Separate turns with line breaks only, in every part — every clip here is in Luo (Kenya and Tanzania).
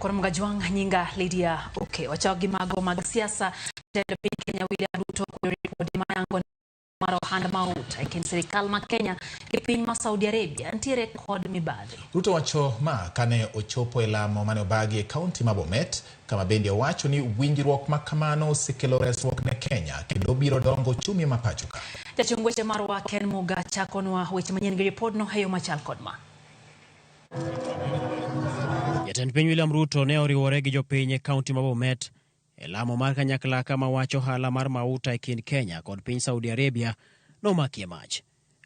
Koro Mgajwang' nyinga Lydia Oke. Wachako gi mago mag siasa. Jatend piny Kenya William Ruto kwedo ripode mayango mar ohand mauta e kind sirikal ma Kenya gi piny ma Saudi Arabia nitiere kod mibadhi.
Ruto wacho ma kane ochopo e lamo mane obagi e kaunti ma Bomet, kama bende owacho ni winjruok ma kamano osekelo resruok ne Kenya kendo biro dongo ochumi ma pacho ka.
Jachung' weche marwa Ken Muga chakonwa weche manyien gi ripodno e yo machal kod ma.
Jatend piny William Ruto ne oriwore gi jopiny e kaunti ma Bomet e lamo mar kanyakla kama wach ohala mar mauta e kind Kenya kod piny Saudi Arabia nomakie mach.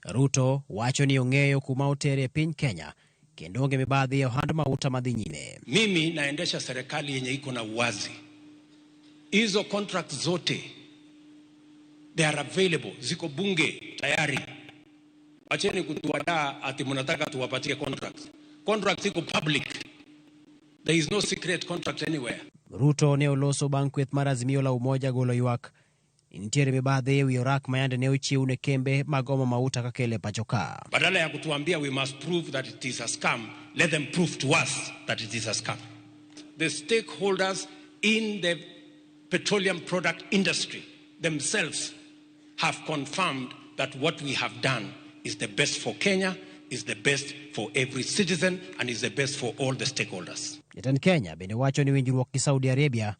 Ruto wacho ni ong'eyo kuma otere e piny Kenya kendo onge mibadhi e ohand mauta madhi nyime.
Mimi naendesha serikali yenye iko na uwazi. Hizo contract zote they are available, ziko bunge tayari. Wacheni kutuadaa ati mnataka tuwapatie contracts. Contracts iko public. There is no secret contract anywhere.
Ruto ne oloso bang' kweth mar Azimio la Umoja golo ywak ni nitiere mibadhi e wi orak ma yande ne ochiw ne kembe mag omo mauta kakele e pacho ka.
Badala ya kutuambia we must prove that it is a scam, let them prove to us that it is a scam. The stakeholders in the petroleum product industry themselves have confirmed that what we have done is the best for Kenya, is the best for every citizen, and is the best for all the stakeholders.
Jatend Kenya bende wacho ni winjruok gi Saudi Arabia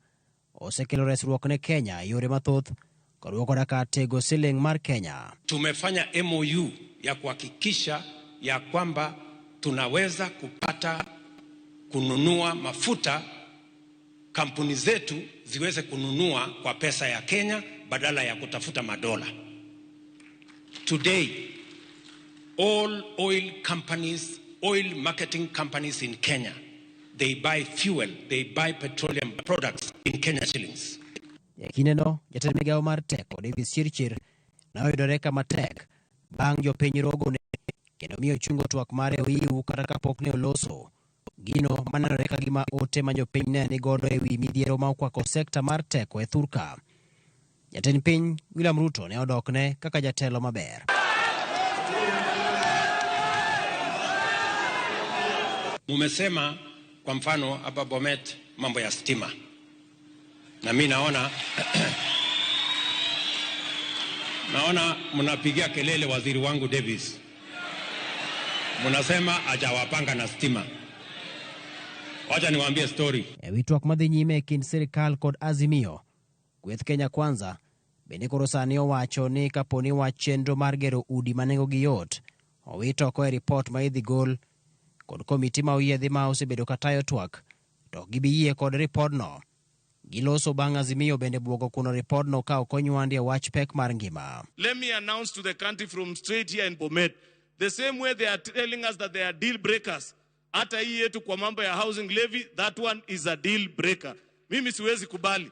osekelo resruok ne Kenya e yore mathoth koriwo koda ka tego siling mar Kenya.
Tumefanya MOU ya kuhakikisha ya kwamba tunaweza kupata kununua mafuta, kampuni zetu ziweze kununua kwa pesa ya Kenya badala ya kutafuta madola. Today, all oil companies, oil marketing companies in Kenya, they buy fuel, they buy petroleum products in Kenya shillings.
E kindeno, jatend migawo mar teko Davis Chirchir ne oyudore kama tek bang' jopiny rogo ne kendo miyo chungo twak mare oiw kata kapok ne oloso. Gino manenore ka gima ote ma jopiny ne nigodo e wi midhiero ma okwako sekta mar teko e thurka. Jatend piny William Ruto ne odokne kaka jatelo maber.
Mumesema kwa mfano hapa Bomet mambo ya stima, na mi naona naona mnapigia kelele waziri wangu Davis, mnasema hajawapanga na stima. Wacha niwaambie story.
E wi twak madhi nyime e kind sirikal kod Azimio, kweth Kenya Kwanza bende koro sani owacho ni kapo ni wach chenro mar gero udi ma nengogi yot owit oko e ripot ma idhi gol kod komiti ma oyiedhi ma osebedo ka tayo twak to ok gibi yie kod ripodno. Giloso bang' Azimio bende buogo kuno ripodno ka ok onywandi e wach pek mar ngima.
Let me announce to the country from straight here in Bomet, the same way they are telling us that they are deal breakers. Hata hii yetu kwa mambo ya housing levy, that one is a deal breaker. Mimi siwezi kubali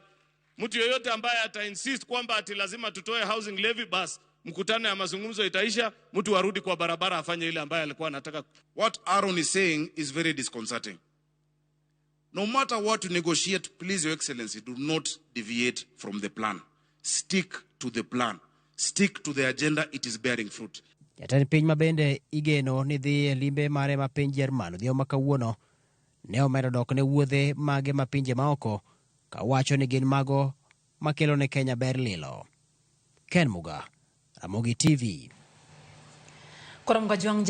mtu yoyote ambaye ata insist kwamba ati lazima tutoe housing levy, bas mkutano ya mazungumzo itaisha, mtu arudi kwa barabara afanye ile ambaye alikuwa anataka.
What Aaron is saying is very disconcerting. No matter what you negotiate, please, Your Excellency, do not deviate from the plan. Stick to the plan. Stick to the agenda. It is bearing fruit.
Jatend piny ma bende igeno ni dhi e limbe mare ma piny Jerman odhiambo ma kawuono ne omedo dok ne wuodhe mage ma pinje maoko ka wacho ni gin mago makelo ne Kenya ber lilo. Ken Muga, Ramogi TV.
Koro Mgajwang'